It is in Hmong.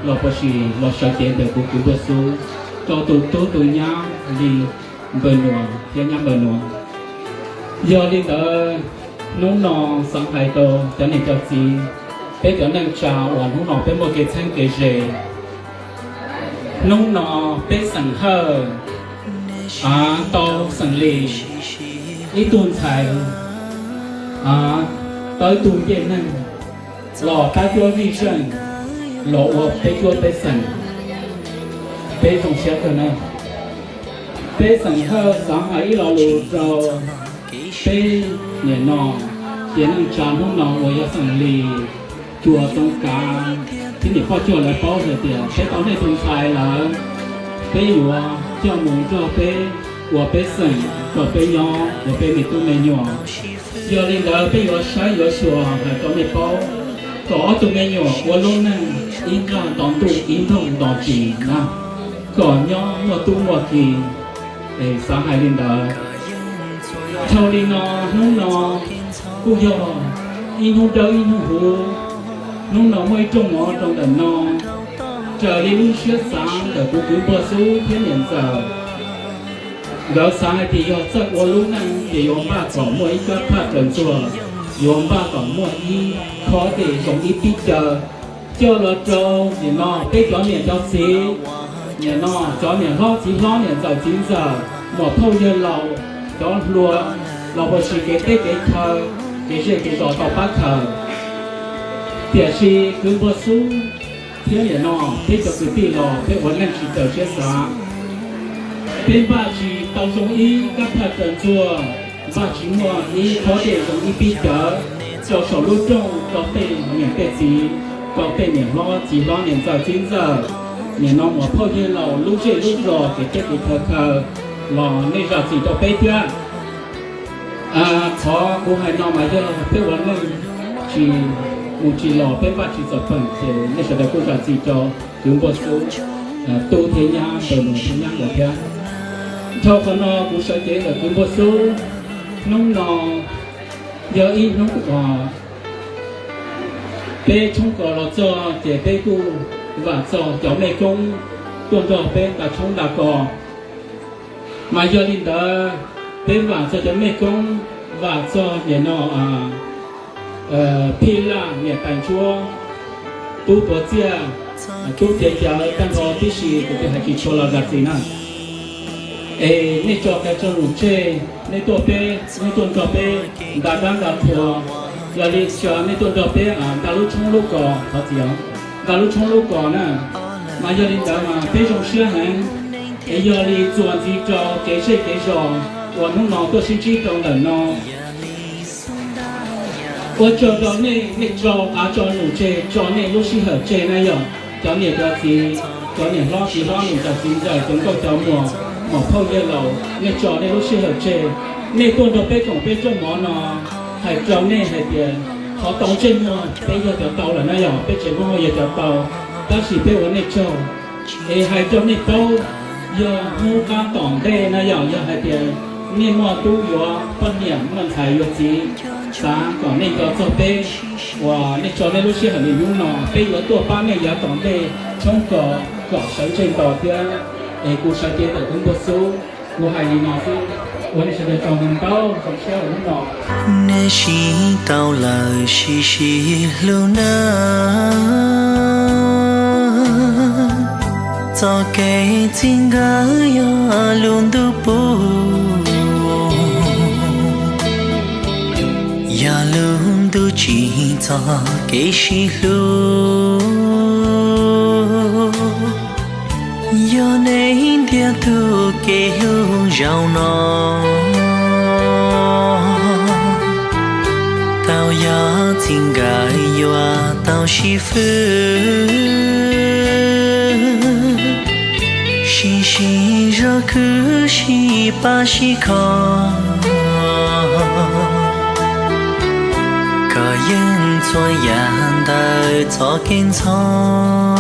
los puas tsis los sawv cev ntawm kuv kwv npawg xub rau tus tub tus nyab li npawg Nuam thiab nyab npawg Nuam. Yog li ntawd, hnub no xav hais rau cov niam cov txiv, peb cov neej tsa uas hnub no peb muaj kev txheeb kev ze. Hnub no peb xeem Hawj tau xeem Lis ib tug ntxhais tau ib tug ncej neeg los pab cuab vij zeej los ua peb cuab peb xeem. Peb zoo siab kawg na. Peb xeem Hawj xav hais ib lo lus rau peb nim no ces neej tsa hnub no uas yog xeem Lis, Cuas, Txoov Kav thiab niam poj cuag lawv paub hais tias peb tau nej tus ntxhais lawm, peb yuav coj mus nrog peb ua peb xeem kom peb nyob ua peb me tub me nyuam. Yog li ntawd peb yuav saib yuav xyuas hais rau nej paub, kom ob tug me nyuam ua lub neej ib nqag nto ntuj ib nroog nto ris na, kom nyob muaj tub muaj ki. Es xav hais li ntawd. Dhau li no, hnub no kuj yog ib hnub dawb ib hnub huv. Hnub no muaj ib rooj mov rau ntawm no, raws li lub siab xav ntawm kuv kwv npawg xub thiab niam ntxawm. Nkawd xav hais tias yog txawj ua lub neej ces yuav npaj kom muaj ib kab phaj raws ntxuag, yuav npaj kom muaj ib khob dej zoo ib pib caw, coj los rau nim no peb cov niam cov txiv, nim no cov niam hlob txiv hlob niam ntxawm txiv ntxawm, muam phauj yawg laus, cov hluas, los puas tsis kev teb kev chaw, kev zej kev zos tau pab khaws. Tiam sis kwv npawg xub thiab nim no peb cov kwv tij los peb ua neej tsis raws siab xav. Peb npaj tsis tau zoo ib kab phaj raws ntxuag, npaj tsis muaj ib khob dej zoo ib pib cawv rau saum lub rooj rau tej niam tej txiv, rau tej niam hlob txiv hlob niam ntxawm txiv ntxawm, nim no muam phauj yawg laus lub zej lub zos kev teb kev chaw khaws los nej zam txim rau peb thiab. Qhov kuv hais no mas yog peb ua neej tsis mus tsis los peb npaj tsis txaus peem ces nej sawv daws kuj zam txim rau kwv npawg xub, tub thiab nyab, npawg Nuam thiab nyab Nuam thiab. Dhau qhov no kuv sawv cev ntawm kwv npawg xub, hnub no yog ib hnub uas peb tshoob kos los txog ces peb kuj vam txog cov mej koob tuaj nrog peb nta tshoob nta kos. Mas yog li ntawd, peb vam txog cov mej koob, vam txog nim no Phij Laj, niam tais ntsuab, tub tuav txiaj, tub tiav cawv tag nrho tib si, kuv twb hais tsis tshua los zam txim na. Es nej tso qe tso num tseg, nej tuaj peb, nej tuaj nrog peb nta dab nta qhua, yog li tso nej tuaj nrog peb nta lub tshoob lub kos, thov txim os, nta lub tshoob lub kos na. Mas yog li ntawd mas peb zoo siab heev, es yog li txuas ntxiv rau kev zej kev zos uas hnub no tuaj sib ntsib rau ntawm no. Ua tsaug rau nej, nej tso qav tso num tseg, tso nej lub sij hawm tseg na yom. Cov niam cov txiv, cov niam hlob txiv hlob, niam ntxawm txiv ntxawm, cov nkauj cov muam, muam phauj yawg laus, nej tso nej lub sij hawm tseg, nej tuaj nrog peb koom peb rooj mov no. Hais rau nej hais tias qhov tau ntsej muag peb yog cov tau lawm na yom, peb tsev Hmoob Hawj yog cov tau, tab sis peb ua nej tsaug. Es hais rau nej paub, yog hnub qab tom ntej na yom, yog hais tias nej muaj tub yuav poj niam, muaj ntxhais yuav txiv, xav kom nej nco txog peb, uas nej tso nej lub sij hawm li hnub no, peb yuav tuaj pab nej yav tom ntej tshoob kos kom sawv ntseg nto thiab. Es kuv sawv cev ntawm kuv npawg xub, kuv hais li no xwb, ua nej sawv daws tsaug ntau, zoo siab hnub no. Nej sib tau lawm sib sib hlub na. Txoj kev txij nkawm yog lub ntuj pub, yog lub ntuj tsim txoj kev sib hlub. Yog nej ntiag tug kev hlub zaum no, tau yog txij nkawm yuav tau sib fwb. Sib sib zog khwv sib pab sib kho, kom yeej txhua yam ntawm txoj kev ntxhov.